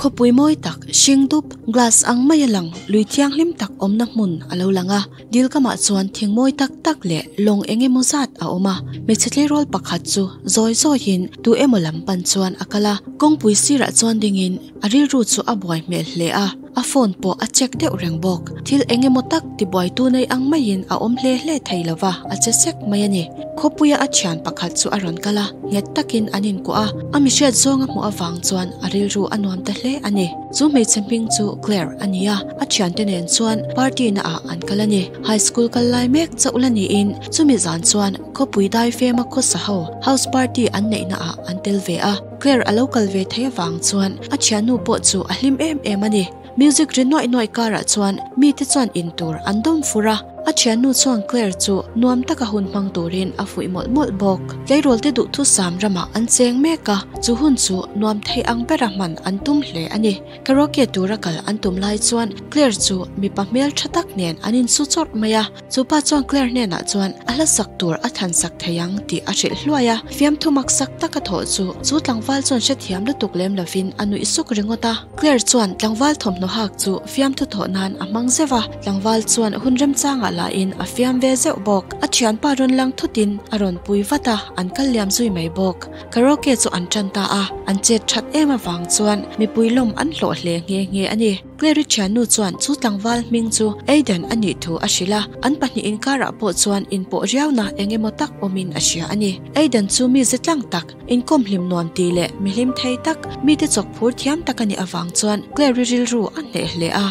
Khawpui mawi tak, hring dup, glass ang maia lang, lui thianghlim tak awmna hmun a lo lang a. Dil kamah chuan thing mawi tak tak leh lawng eng emaw zat a awm a. Hmeichhe tleirawl pakhat chu zawi zawiin tu emaw lam pan chuan a kal a. Kawngpui sirah chuan dingin a rilru chu a buai hmel hle a, a phone pawh a check deuh reng bawk. Thil eng emaw tak tibuaitu nei ang maiin a awm hle hle thei lo va, a che sek mai a ni. Khawpuia a thian pakhat chu a rawn kal a, nghet takin an inkuah a, a mihriat zawng a hmuh avang chuan a rilru a nuam ta hle a ni. Chu hmeichhe hming chu Claire a ni a, a thiante nen chuan party na ah an kal a ni. High school kal lai mek chauh la niin chumi zan chuan khawpui daifema khawsa ho house party an neihna ah an tel ve a. Claire a lo kal ve thei avang chuan a thiannu pawh chu a hlim em em a ni. Music ri nuaih nuaih karah chuan mite chuan in tur an dawm fur a. A thiannu chuan Claire chu nuam taka hun hmang turin a fuih mawlh mawlh bawk. Tleirawl te duhthusam ramah an cheng mek a, chu hun chu nuam thei ang bera hman an tum hle a ni. Karaoke tura kal an tum lai chuan Claire chu mipa hmel tha tak nen an insu chawrh mai a. Chu pa chuan Claire hnenah chuan a hla sak tur a thlan sak thei ang tih a hrilh hluai a. Fiamthu maksak taka thawh chu chu tlangval chuan hrethiam lutuk lem lovin a nuih suk ringawt a. Claire chuan tlangval thawmhnaw hak chu fiamthu thawh nan a hmang zeuh a, tlangval chuan hun remchangah lahin a fiam ve zeuh bawk. A thianpa rawn lang thutin a rawn pui vat a, an kal liam zui mai bawk. Karaoke chu an tan ta a, an chet that em avang chuan mipui lawm an hlawh hle nghe nghe a ni. Claire-i thiannu chuan chu tlangval hming chu Aiden a nih thu a hrilh a, an pahnih inkarah pawh chuan inpawh riauna eng emaw tak awmin a hria a ni. Aiden chu mi ze tlang tak, Inkawm hlim nuam tih leh mi hlim thei tak, mite chawk phur thiam tak a nih avang chuan Claire-i rilru a hneh hle a.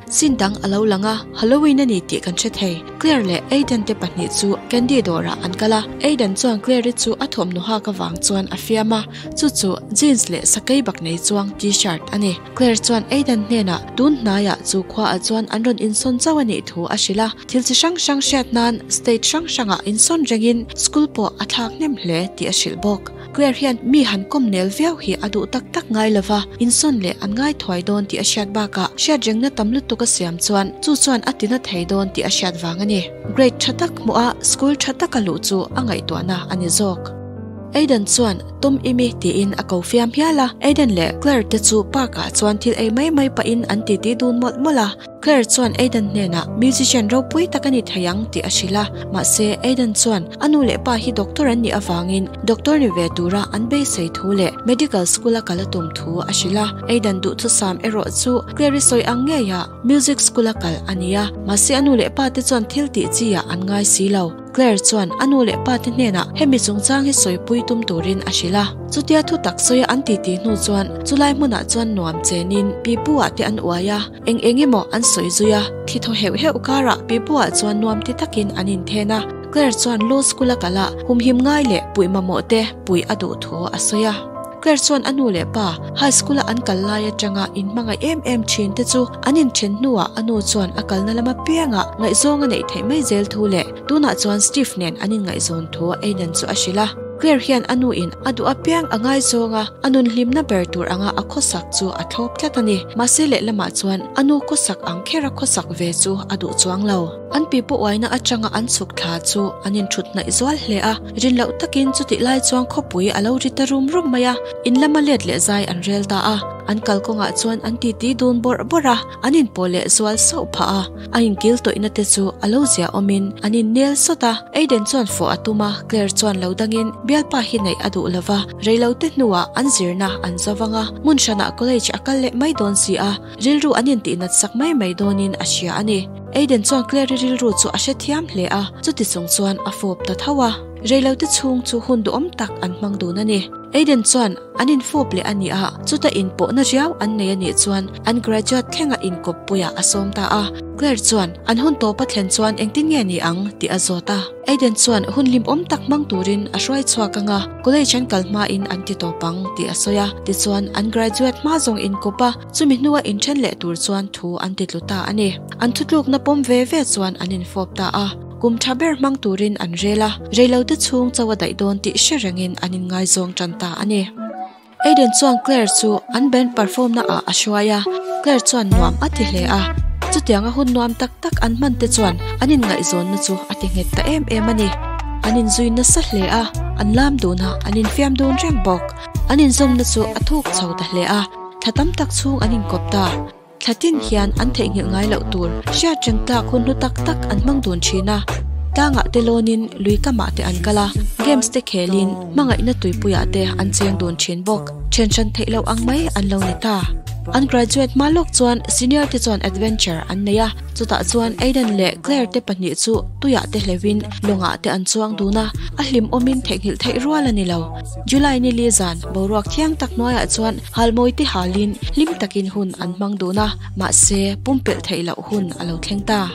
Sin dang a lo lang a, Halloween a ni tih kan hre thei. Claire leh Aiden te pahnih chu candy dawrah an kal a, Aiden chuan Claire-i chu a thawmhnaw hak avang chuan a fiam a, chu chu jeans leh sakei bak nei chuang t-shirt a ni. Claire chuan Aiden hnenah tun hnaiah chu khuaah chuan an rawn insawn chauh a nih thu a hrilh a, thil chi hrang hrang hriat nan state hrang hrangah insawn rengin school pawh a thlak hnem hle tih a hrilh bawk. Claire hian mi han kawm nel viau hi a duh tak tak ngai lova, insawn leh an ngai thuai dawn tih a hriat bakah hriatrengna tam lutuk a siam chuan chu chuan a tina thei dawn tih a hriat vang a ni. Grade tha tak hmuh a school tha taka luh chu a ngaihtuahna a ni zawk. Aiden chuan Tum i mi tiin a ko fiam hial a, Aiden leh Claire te chu park ah chuan thil ei mai mai pahin an titi dun mawlh mawlh a. Claire chuan Aiden hnenah musician ropui tak a ni thei ang tih a hrilh a, mahse Aiden chuan a nu leh pa hi doctor an nih avangin doctor ni ve tura an beisei thu leh medical school a kal a tum thu a hrilh a. Aiden duhthusam erawh chu Claire-i sawi ang ngeia music school a kal a ni a, mahse a nu leh pa te chuan thil tih chi ah an ngai si lo. Claire chuan a nu leh pa te hnenah hemi chungchang hi sawipui tum turin a hrilh a. Chutia thu tak sawia an titi hnu chuan chulai hmunah chuan nuam chenin pipu ah te an uai a, eng eng emaw an sawi zui a, thi thaw heuh heuh karah pipu ah chuan nuam ti takin an inthen a. Claire chuan law school a kal a, humhim ngai leh puih mamawh te puih a duh thu a sawi a. Claire chuan a nu leh pa high school a an kal lai atanga inhmangaih em em thin te chu an inthen hnuah a nu chuan a kalna lama piangah ngaihzawng a neih theih mai zel thu leh tunah chuan Steve nen an inngaihzawn thu Aiden chu a hrilh a. Claire hian a nu in a duh apiang a ngaizawng a, a nun hlimna ber tur anga a khawsak chu a thlawp tlat a ni. Mahse lehlamah chuan a nu khawsak ang khera khawsak ve chu a duh chuang lo. An pi pawh uaina atanga an chhuk thla chu an inthut hnaih zual hle a, rin loh takin chutih lai chuan khawpui a lo ri ta rum rum mai a, in lama let leh zai an rel ta a. An kalkawngah chuan an titi dun bawrh bawrh a, an inpawh leh zual sauh phah a. A inkil tawihna te chu a lo zia awmin an innel sawt a, Aiden chuan fawh a tum a, Claire chuan lo dangin bialpa hi neih a duh lova, reilote hnuah an zirna an zo vang a, hmun hranah college a kal leh mai dawn si a. Rilru an intihnat sak mai mai dawnin a hria a ni. Aiden chuan Claire-i rilru chu a hrethiam hle a, chuti chung chuan a fawp ta tho a. Reilote chhung chu hun duhawm tak an hmang dun a ni. Aiden chuan an infawp leh a ni a, chuta inpawhna riau an nei a nih chuan an graduate thlenga inkawppuiah a sawm ta a. Claire chuan an hun tawp a thlen chuan engtin nge ni ang tih a zawt a. Aiden chuan hun hlimawm tak hmang turin a hruai chhuak ang a, college an kal hmain an ti tawp ang tih a sawi a. Tichuan an graduate hma zawng inkawp a, Chumi hnua inthen leh tur chuan thu an ti tlu ta a ni. An thutlukna pawm ve ve chuan an infawp ta a. Kum tha ber hmang turin an rel a, reilote chhung cho a daih dawn tih hre rengin an inngaizawng tan ta a ni. Aiden chuan Claire chu an band perform na ah a hruai a, Claire chuan nuam a ti hle a. Chutianga hun nuam tak tak an hman te chuan an inngaihzawnna chu a ti nghet ta em em a ni. An inzui nasa hle a, an lam dun a, an infiam dun reng bawk. An inzawmna chu a thuk chho ta hle a. Thla tam tak chhung an inkawp ta. Thla tin hian an theihnghilh ngai loh tur hriat reng tlak hun hlu tak tak an hmang dun thin a. Tlangah te lawnin lui kamah te an kal a, games te khelin hmangaihna tuipuiah te an cheng dun thin bawk. Then hran theih loh ang mai an lo ni ta. An graduate hma lawk chuan senior te chuan adventure an nei a, chutah chuan Aiden leh Claire te pahnih chu tuiah te hleuhin lawngah te an chuang dun a, a hlimawmin theihnghilh theih rual a ni lo. July ni li zan boruak thiang tak hnuaiah chuan halmawi te halin hlim takin hun an hmang dun a, mahse pumpelh theih loh hun a lo thleng ta.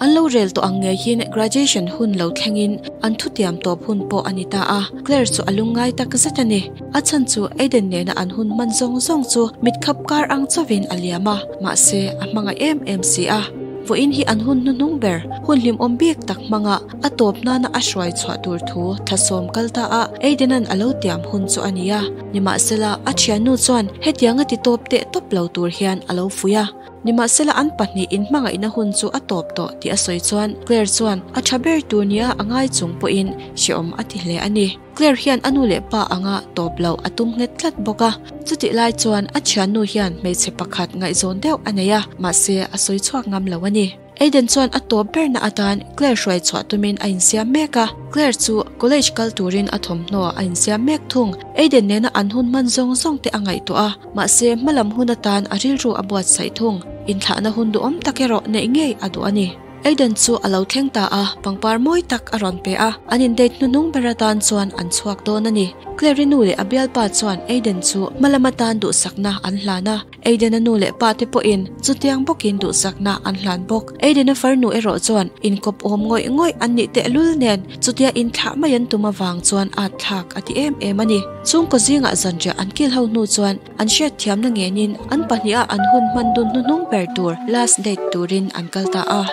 An lo rel tawh ang ngeiin graduation hun lo thlengin an thutiam tawp hun pawh a ni ta a, Claire chu a lungngai tak zet a ni. A chhan chu Aiden nena an hun hman zawng zawng chu mitkhap kar ang chauhin a liam a, mahse a hmangaih em em si a. Vawiin hi an hun hnuhnung ber, hun hlimawm bik tak hmanga a tawp nana a hruai chhuah tur thu thlasawm kal ta a, Aidenan a lo tiam hun chu a ni a. Nimahsela, a thiannu chuan hetianga ti tawp teh tawp lo tur hian a lo fuih a. Nimahsela an pahnih inhmangaihna hun chu a tawp tawh tih a sawi chuan Claire chuan a tha ber tur nia a ngai chung pawhin hrehawm a ti hle a ni. Claire hian a nu leh pa anga tawp loh a tum nghet tlat bawk a. Chutih lai chuan a thiannu hian hmeichhe pakhat ngaihzawn deuh a nei a, mahse a sawi chhuak ngam lo a ni. Aiden chuan a tawp berna atan Claire hruai chhuah tumin a insiam mek a, Claire chu college kal turin a thawmhnaw a insiam mek thung. Aiden nena an hun hman zawng zawng te a ngaihtuah a, mahse hmalam hun atan a rilru a buatsaih thung. Inthlahna hun duhawm tak erawh neih ngei a duh a ni. Aiden chu a lo thleng ta a, pangpar mawi tak a rawn pe a, an indate hnuhnung ber atan chuan an chhuak dawn a ni. Claire-i nu leh a bialpa chuan Aiden chu hmalam atan duhsakna an hlan a. Aiden-a nu leh pa te pawhin chutiang bawkin duhsakna an hlan bawk. Aiden-a farnu erawh chuan inkawp awm ngawih ngawih an nih tehlul nen chutia inthlah mai an tum avang chuan at thlak a ti em em a ni. Chhungkaw zingah zanriah an kil ho hnu chuan an hriatthiamna ngenin an pahniha an hun hman dun hnuhnung ber tur last date turin an kal ta a.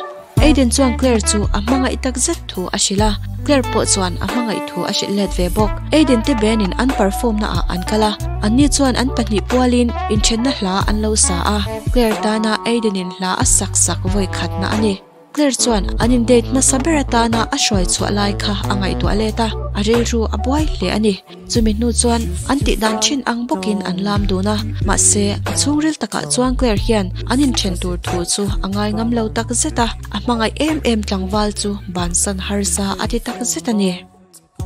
Aiden chuan Claire chu a hmangaih tak zet thu a hrilh a, Claire pawh chuan a hmangaih thu a hrilh let ve bawk. Aiden te band in an perform na ah an kal a, anni chuan an pahnih pualin inthenna hla an lo sa a, Claire tana Aiden in hla a sak sak vawi khatna a ni. Claire chuan an in date hmasa ber atana a hruai chhuah lai kha a ngaihtuah let a, a rilru a buai hle a ni. Chumi hnu chuan an tih dan thin ang bawkin an lam dun a, mahse a chhungril takah chuan Claire hian an inthen tur thu chu a ngai ngam lo tak zet a, a hmangaih em em tlangval chu bansan harsa a ti tak zet a ni.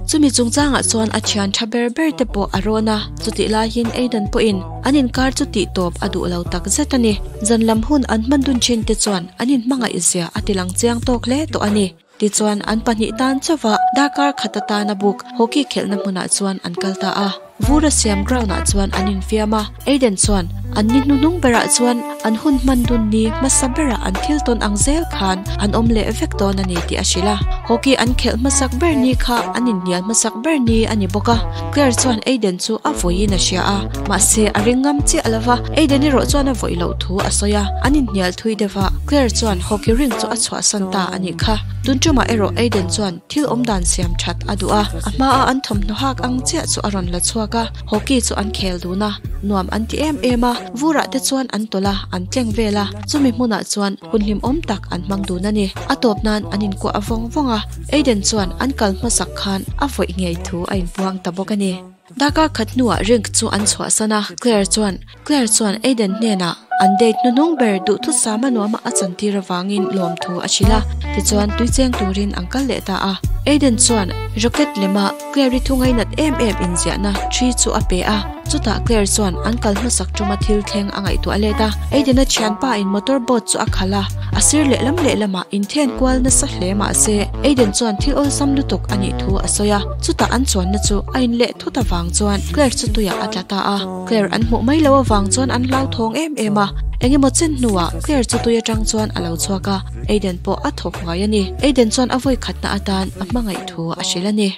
Chumi chungchangah chuan a thian tha ber ber te pawh a rawn a, chutih laiin Aidan pawhin an inkar chu tih tawp a duh lo tak zet a ni. Zan lam hun an hman dun thin te chuan an inhmangaih zia a ti lang chiang tawk hle tawh a ni. Tichuan, an pahnih tan chauva darkar khat atana buk hockey khelhna hmunah chuan an kal ta a. Vura siam ground-ah chuan an infiam a, Aiden chuan an ni hnuhnung berah chuan an hun hman dun ni hmasa berah an thil tawn ang zel khan an awm leh vek dawn a ni tih a hrilh a. Hockey an khelh hmasak ber ni kha an inhnial hmasak ber ni a ni bawk a. Claire chuan Aiden chu a vawiin a hria a, mahse a ring ngam chiah lo va, Aiden erawh chuan a vawih loh thu a sawi a, an inhnial thui deuh a, Claire chuan hockey ring chu a chhuahsan ta a nih kha. Tun tumah erawh Aiden chuan thil awmdan siam that a duh a, a hmaa an thawmhnaw hak ang chiah chu a rawn la chhuak a, hockey chu an khel dun a, nuam an ti em em a, vurah te chuan an tawlh a, an tleng vel a, chumi hmunah chuan hun hlimawm tak an hmang dun a ni. A tawp nan an inkuah vawng vawng a, Aiden chuan an kal hmasak khan a vawih ngei thu a inpuang ta bawk a ni. Darkar khat hnuah rink chu an chhuahsan a, Claire chuan Claire chuan Aiden hnenah an date hnuhnung ber duhthusam a nuama a chantir avangin lawmthu a hrilh a, tichuan tuicheng turin an kal leh ta a. Aiden chuan rocket lema Claire-i thu ngainat em em inziahna thi chu a pe a, chutah Claire chuan an kal hmasak tuma thil thleng a ngaihtuah let a. Aiden-a thianpa in motor boat chu a khalh a, a sir lehlam lehlamah inthen kual nasa hle mahse Aiden chuan thil awlsam lutuk a nih thu a sawi a, chutah an chuanna chu a inleh thut avang chuan Claire chu tuiah a tla ta a. Claire an hmuh mai loh avang chuan an hlauthawng em em a, engemaw chen hnuah Claire chu tui atang chuan a lo chhuak a, Aiden pawh a thawk ngai a ni. Aiden chuan a vawi khatna atan a hmangaih thu a hrilh a ni.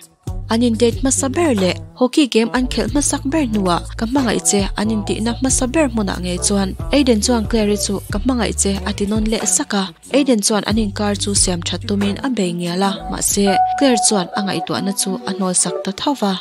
An indate hmasa ber leh hockey game an khelh hmasak ber hnuah ka hmangaih che an intihna hmasa ber hmunah ngei chuan Aiden chuan Claire-i chu ka hmangaih che a ti nawn leh sak a. Aiden chuan an inkar chu siam that tumin a bei ngial a, mahse Claire chuan a ngaihtuahna chu a hnawlsak ta tho va.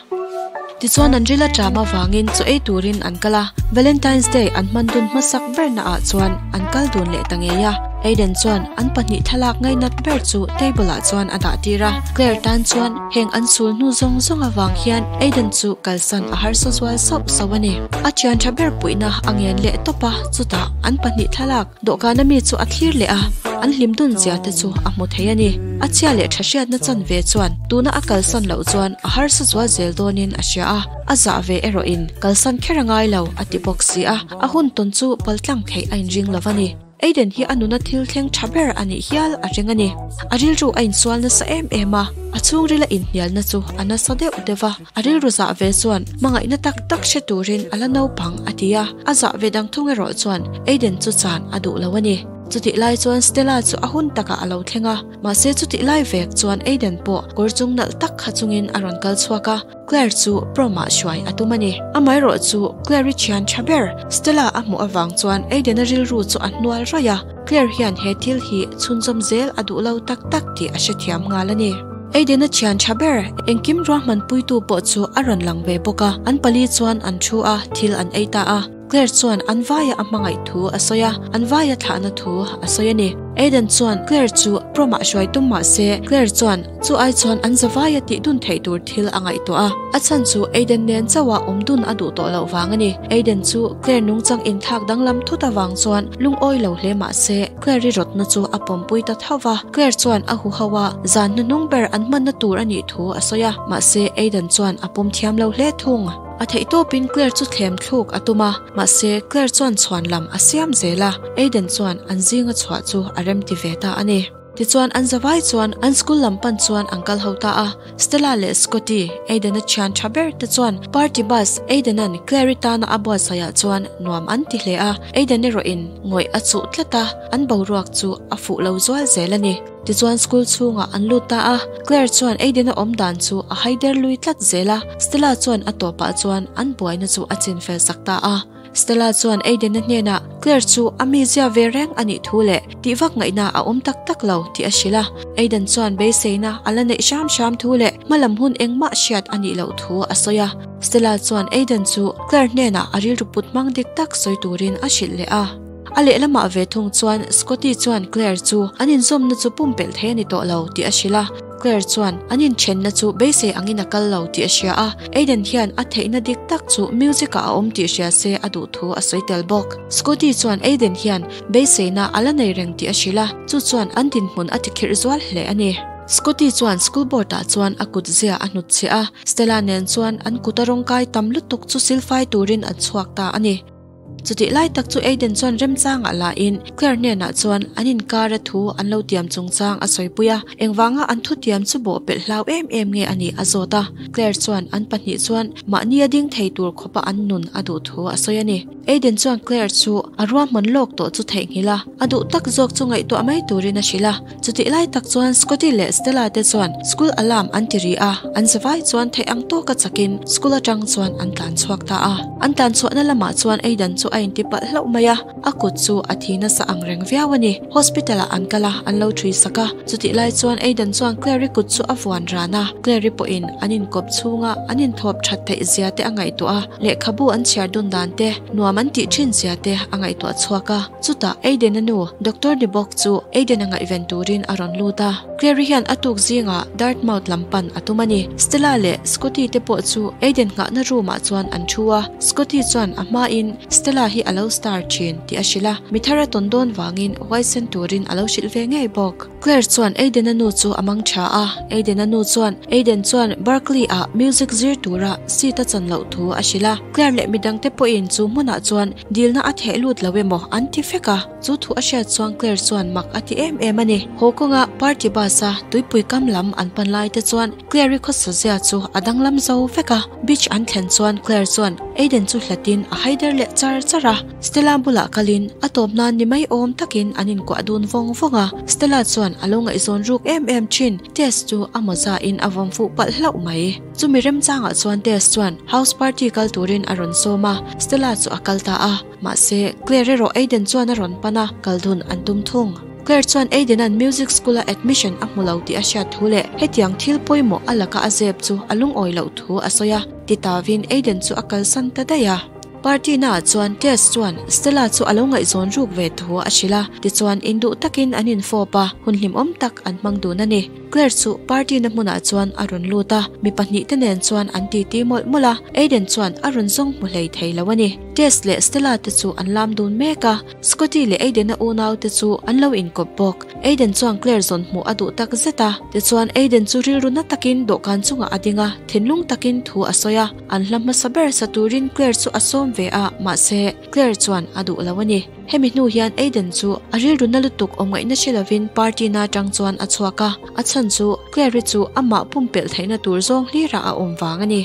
Tichuan an ril a ṭam avangin chaw ei turin an kal a, Valentine's Day an hman dun hmasak berna ah chuan an kal dun leh ta ngei a. Aiden chuan an pahnih thlalak ngainat ber chu table ah chuan a dah tir a, Claire tan chuan heng an sul hnu zawng zawng avang hian Aiden chu kalsan a harsa zual sauh sauh a ni. A thian tha ber puihna a ngen leh tawp a, chutah an pahnih thlalak dawhkana mi chu a thlir leh a, an hlim dun zia te chu a hmu thei a ni. A chhia leh tha hriatna chanve chuan tuna a kalsan loh chuan a harsa zual zel dawnin a hria a, a zah ve erawhin kalsan kher a ngai lo a ti bawk si a, a hun tawn chu paltlang theih a inring lo a ni. Aiden hi a nuna thil thleng tha ber a nih hial a ring a ni. A rilru a insual nasa em em a, a chhungrila inhnialna chu a nasa deuh deuh a, a rilru zah ve chuan hmangaihna tak tak hre turin a la naupang a ti a, a zah ve dang thung erawh chuan Aiden chu chan a duh lo a ni. Chutih lai chuan Stella chu a hun takah a lo thleng a, mahse chutih lai vek chuan Aiden pawh kawr chung nalh tak kha chungin a rawn kal chhuak a, Claire chu prom-ah hruai a tum a ni. Amaherawh chu Claire-i thian tha ber Stella a hmuh avang chuan Aiden-a rilru chu a hnual raih a, Claire hian he thil hi chhunzawm zel a duh lo tak tak tih a hrethiam nghal a ni. Aiden-a thian tha ber engkim ruahmanpuitu pawh chu a rawn lang ve bawk a, an pali chuan an thu a, thil an ei ta a. Claire chuan an vaia a hmangaih thu a sawi a, an vaia thlahna thu a sawi a ni. Aiden chuan Claire chu prom ah hruai tum mah se, Claire chuan chu ai chuan an zavaia tih dun theih tur thil a ngaihtuah a. A chhan chu Aiden nen chauha awm dun a duh tawh loh vang a ni. Aiden chu Claire nungchang inthlak danglam thut avang chuan lungawi lo hle mah se, Claire i rawtna chu a pawmpui ta tho va. Claire chuan a huho a, zan hnuhnung ber an hmanna tur a nih thu a sawi a, mahse Aiden chuan a pawm thiam lo hle thung. A theihtawpin Claire chu thlem thluk a tum a, mahse Claire chuan chhuan lam a siam zel a, Aiden chuan an zinga chhuah chu a remti ve ta a ni. Tichuan an zavai chuan an school lam pan chuan an kal ho ta a, Stella leh Scotty, Aiden-a thian tha ber te chuan party bus Aiden-a'n Claire-i tana a buatsaihah chuan nuam an ti hle a, Aiden erawhin ngawih a chuh tlat a, an boruak chu a fuh lo zual zel a ni. Tichuan school chhungah an lut ta a, Claire chuan Aiden-a awm dan chu a haider lui tlat zel a, Stella chuan a tawpah chuan an buaina chu a chinfel sak ta a. Stella chuan Aiden-a hnenah Claire chu a mizia ve reng a nih thu leh tih vak ngaihna a awm tak tak lo tih a hrilh a. Aiden chuan beiseina a la neih hram hram thu leh hmalam hun engmah hriat a nih loh thu a sawi a. Stella chuan Aiden chu Claire hnenah a rilru put hmang dik tak sawi turin a hrilh leh a. A lehlamah ve thung chuan Scotty chuan Claire chu an inzawmna chu pumpelh thei a ni tawh lo tih a hrilh a. Claire chuan an inthenna chu beisei angin a kal lo tih a hria a, Aiden hian a theihna dik tak chu music ah a awm tih hria se a duh thu a sawi tel bawk. Scotty chuan Aiden hian beiseina a la nei reng tih a hrilh a, chu chuan an dinhmun a tikhirh zual hle a ni. Scotty chuan school board ah chuan a kut zia a hnutchhiah a, Stella nen chuan an kut a rawngkai tam lutuk chu silfai turin an chhuak ta a ni. Chutih lai tak chu Aiden chuan remchangah la in Claire hnenah chuan an inkara thu an lo tiam chungchang a sawipui a, engvanga an thutiam chu bawh pelh hlau em em nge a nih a zawt a. Claire chuan an pahnih chuan mahni a ding thei tur khawpa an nun a duh thu a sawi a ni. Aiden chuan Claire chu a ruahman lawk tawh chu theihnghilh a, a duh tak zawk chu ngaihtuah mai turin a hrilh a. Chutih lai tak chuan Scotty leh Stella te chuan school alarm an ti ri a, an zavai chuan theih ang tawka chakin school atang chuan an tlan chhuak ta a. An tlan chhuahna lamah chuan Aidan chu a inti palh hlauh mai a, a kut chu a thi nasa ang reng viau a ni. Hospital ah an kal a, an lo thui sak a. Chutih lai chuan Aidan chuan Clary kut chu a vuan ran a, Clary pawhin an inkawp chhunga an inthuap that theih zia te a ngaihtuah a, lehkhabu an chhiar dun dan te, nuam an tih thin zia te a ngaihtuah chhuak a. Chutah Aiden-a nu, Doctor ni bawk chu Aiden-a ngaihven turin a rawn lut a. Clary hian a tuk zingah Dartmouth lam pan a tum a ni. Stella leh Scotty te pawh chu Aiden nghahna room ah chuan an thu a. Scotty chuan a hmain Stella hi a lo star thin tih a hrilh a, mi thar a tawn dawn vangin huaisen turin a lo hrilh ve ngei bawk. Claire chuan Aiden-a nu chu a mang tha a, Aiden-a nu chuan Aiden chuan Berkeley-ah music zir tura seat a chan loh thu a hrilh a. Claire leh midangte pawhin chu hmunah chuan Dilna a theh lut lo emaw an ti vek a, chu thu a hriat chuan Claire chuan mak a ti em em a ni. Haw kawnga party bus a tuipui kam lam an pan lai te chuan Claire-i khawsa zia chu a danglam zo vek a. Beach an thlen chuan Claire chuan Aiden chu hlatin a haider leh char char a. Stella bulah kalin a tawp nan ni mai awm takin an inkuah dun vawng vawng a. Stella chuan a lo ngaihzawn ruk em em thin Tess chu a mawza in a vawm fuh palh hlauh mai. Chumi remchangah chuan Tess chuan house party kal turin a rawn sawm a, Stella chu a kal ta a. Mahse, Claire erawh Aiden chuan a rawn pan a, kal dun an tum thung. Claire chuan Aiden-a'n music school-a admission a hmu lo tih a hriat thu leh hetiang thil pawimawh a laka a zep chu a lungawi loh thu a sawi a, titavin Aiden chu a kalsan ta daih a. Party naah chuan Tess chuan Stella chu a lo ngaihzawn ruk ve thu a hrilh a, tichuan induh takin an infawp a, hun hlimawm tak an hmang dun a ni. Claire chu party na hmunah chuan a rawn lut a, mi pahnih te nen chuan an titi mawlh mawlh a, Aiden chuan a rawn zawng hmu hlei thei lo a ni. Tess leh Stella te chu an lam dun mek a, Scotty leh Aiden-a unau te chu an lo inkawp bawk. Aiden chuan Claire zawn hmuh a duh tak zet a, tichuan Aiden chu rilru na takin dawhkan chungah a ding a, thinlung takin thu a sawi a, an hla hmasa ber sa turin Claire chu a sawm ve a, mahse Claire chuan a duh lo a ni. Hemi hnu hian Aiden chu a rilru na lutuk awm ngaihna hre lovin party na atang chuan a chhuak a, a chhan chu Claire-i chu amah pumpelh theihna tur zawng hlirah a awm vang a ni.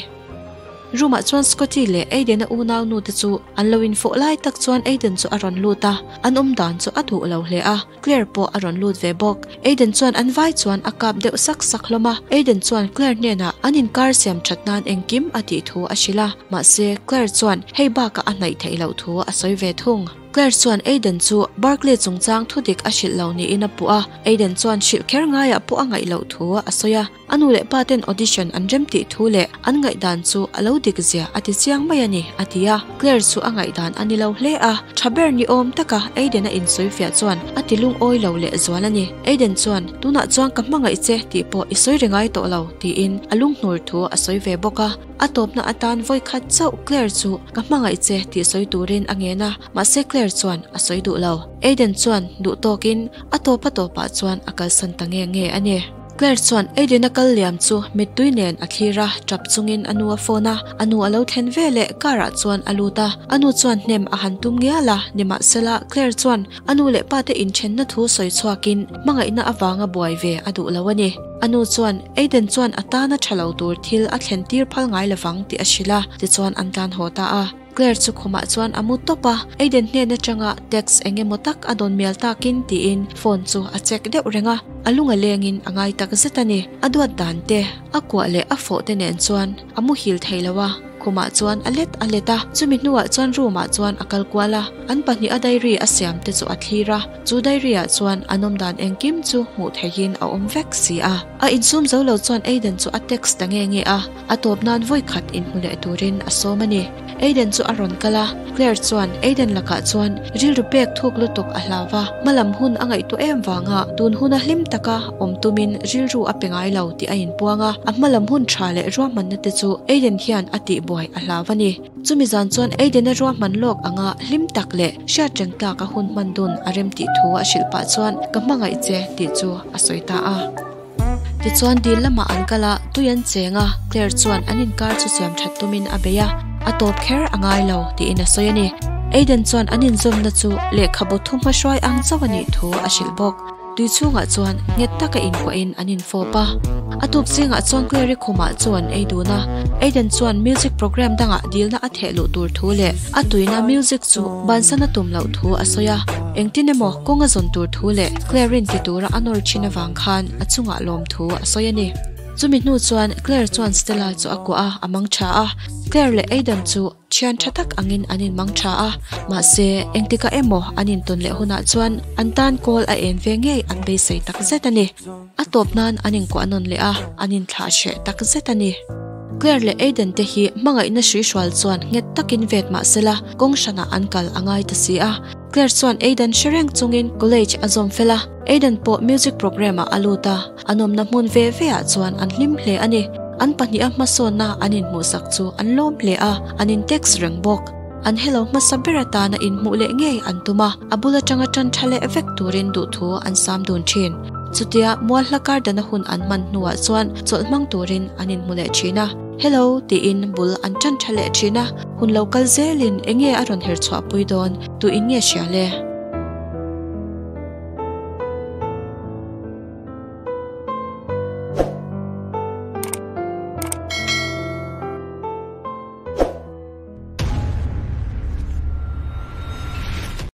Room ah chuan Scotty leh Aiden-a unau nu te chu an lo infawh lai tak chuan Aiden chu a rawn lut a, an awm dan chu a duh lo hle a, Claire pawh a rawn lut ve bawk. Aiden chuan an vai chuan a kap deuh sak sak hlawm a, Aiden chuan Claire hnenah an inkar siam that nan engkim a tih thu a hrilh a, mahse Claire chuan hei bakah a hnaih theih loh thu a sawi ve thung. Claire chuan Aiden chu Barclay chungchang thudik a hrilh lo niin a puh a, Aiden chuan hrilh kher ngaiah pawh a ngaih loh thu a sawi a. A nu leh pa ten audition an rem tih thu leh an ngaihdan chu a lo dik zia a ti chiang mai a ni, a ti a. Claire chu a ngaihdan a ni lo hle a, tha ber ni awm taka Aiden a insawi fiah chuan a ti lungawi lo leh zual a ni. Aiden chuan, Tunah chuan ka hmangaih che tih pawh i sawi ri ngai tawh lo, tiin a lunghnur thu a sawi ve bawk a. A tawpna atan vawi khat chauh Claire chu ka hmangaih che tih sawi turin a ngen a, mahse Claire chuan a sawi duh lo. Aiden chuan duh tawkin a tawp a tawpah chuan a kalsan ta nge nge a ni. Claire chuan Aiden-a kal liam chu mittui nen a thlir a, tap chungin a nu a phone a, a nu a lo thlen ve leh car ah chuan a lut a, a nu chuan hnem a han tum ngial a, nimahsela Claire chuan a nu leh pa te inthenna thu sawi chhuakin hmangaihna avanga buai ve a duh lo a ni. A nu chuan Aiden chuan a tana tha lo tur thil a thlen tir phal ngai lovang tih a hrilh a, tichuan an tlan haw ta a. Claire chu khumah chuan a mu tawp a, Aiden hnen atanga text eng emaw tak a dawn mial takin tiin phone chu a check deuh reng a, a lung a lengin a ngai tak zet a ni. A duat dan te, a kuah leh a fawh te nen chuan a muhil thei lo a, khumah chuan a let a let a, chumi hnuah chuan room ah chuan a kal kual a, an pahnih a diary a siam te chu a thlir a, chu diary ah chuan an awm dan engkim chu hmuh theihin a awm vek si a. A insum zo lo chuan Aiden chu a text ta nge nge a. A tawp nan vawi khat inhmu leh turin a sawm a ni. Aiden chu a rawn kal a, Claire chuan Aiden lakah chuan rilru pek thuk lutuk a hlau va, hmalam hun a ngaihtuah em vanga tun huna hlim taka awm tumin rilru a pe ngai lo tih a inpuang a, a hmalam hun tha leh ruahmanna te chu Aiden hian a tihbuai a hlau a ni. Chumi zan chuan Aiden-a ruahman lawk anga hlim tak leh hriatreng tlaka hun hman dun a rem tih thu a hrilh pah chuan ka hmangaih che tih chu a sawi ta a. Tichuan dil lamah an kal a, tui an cheng a, Claire chuan an inkar chu siam that tumin a bei a, a tawp kher a ngai lo tiin a sawi a ni. Aiden chuan an inzawmna chu lehkhabu thu hmahruai ang chauh a nih thu a hrilh bawk. Tui chhungah chuan nghet taka inkuahin an infawp a. A tuk zingah chuan Claire-i khumah chu an ei dun a, Aiden chuan music program dangah dilna a theh luh tur thu leh a tuina music chu bansan a tum loh thu a sawi a, engtin emaw kawng a zawn tur thu leh Claire-in ti tura a nawr thin avang khan a chungah lawm thu a sawi a ni. Chumi hnu chuan Claire chuan Stella chu a kuah a, a mang tha a. Claire leh Aidan chu thian tha tak angin an inmang tha a, mahse engtikah emaw an intawn leh hunah chuan an tan kawl a en ve ngei an beisei tak zet a ni. A tawp nan an inkuah nawn leh a, an inthlah hreh tak zet a ni. Claire leh Aiden te hi hmangaihna hruihrual chuan nghet takin vet mah sela kawng hranah an kal a ngai ta si a. Claire chuan Aiden hre reng chungin college a zawm fel a, Aiden pawh music program ah a lut a, an awmna hmun ve ve ah chuan an hlim hle a ni. An pahniha hmasawnna an inhmuhsak chu an lawm hle a, an in text reng bawk. An hello hmasa ber atana inhmuh leh ngei an tum a, a bul atanga tan tha leh vek turin duhthu an sam dun thin. Chutia mualhla kar dana hun an hman hnuah chuan chawlh hmang turin an inhmu leh thin a, Hello tiin bul an tan tha leh thin a, hun lo kal zelin enge a rawn her chhuahpui dawn, tuin nge hria le?